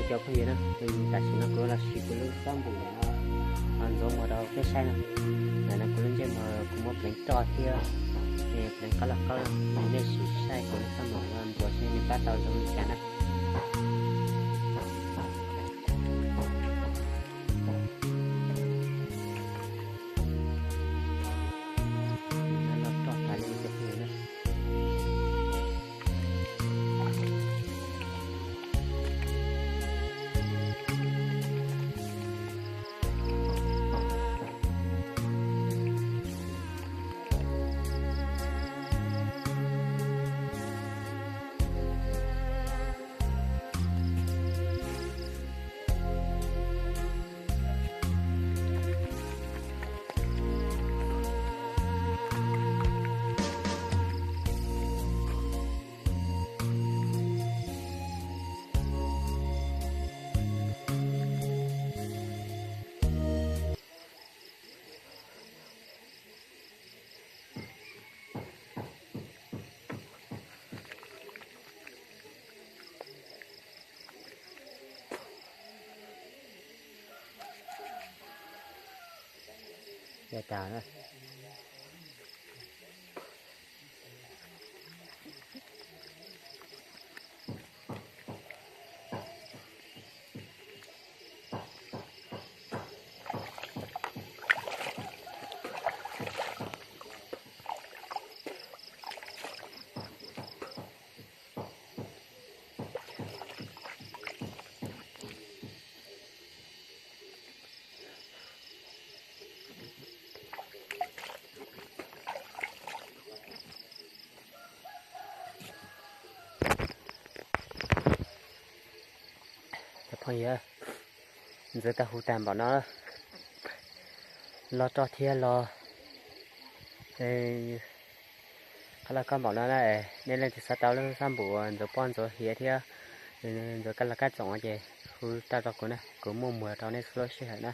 Cov phooj ywg na, tam sim no kuv los siv kuv lub xab npum no, ntxuav muag rau peb saib na. Ntawm no kuv lub ntsej muag kuv muab pleev roj thiab pleev qab los qaub na, nej sim saib kuv lub xab npum no ntxuav seb nws pab tau zoo li cas na. Loj roj tas li cov phooj ywg na. Cov phooj ywg, ntxuav tau huv tag npaum no, loj roj thiab los qab los qaub npaum no na. Nej leej twg xav tau lub xab npum ntxuav pob ntxuav hiav thiab ntxuav kab los kab txoom ces hu tau rau kuv na, kuv muaj muag rau nej txhua lub sij hawm na.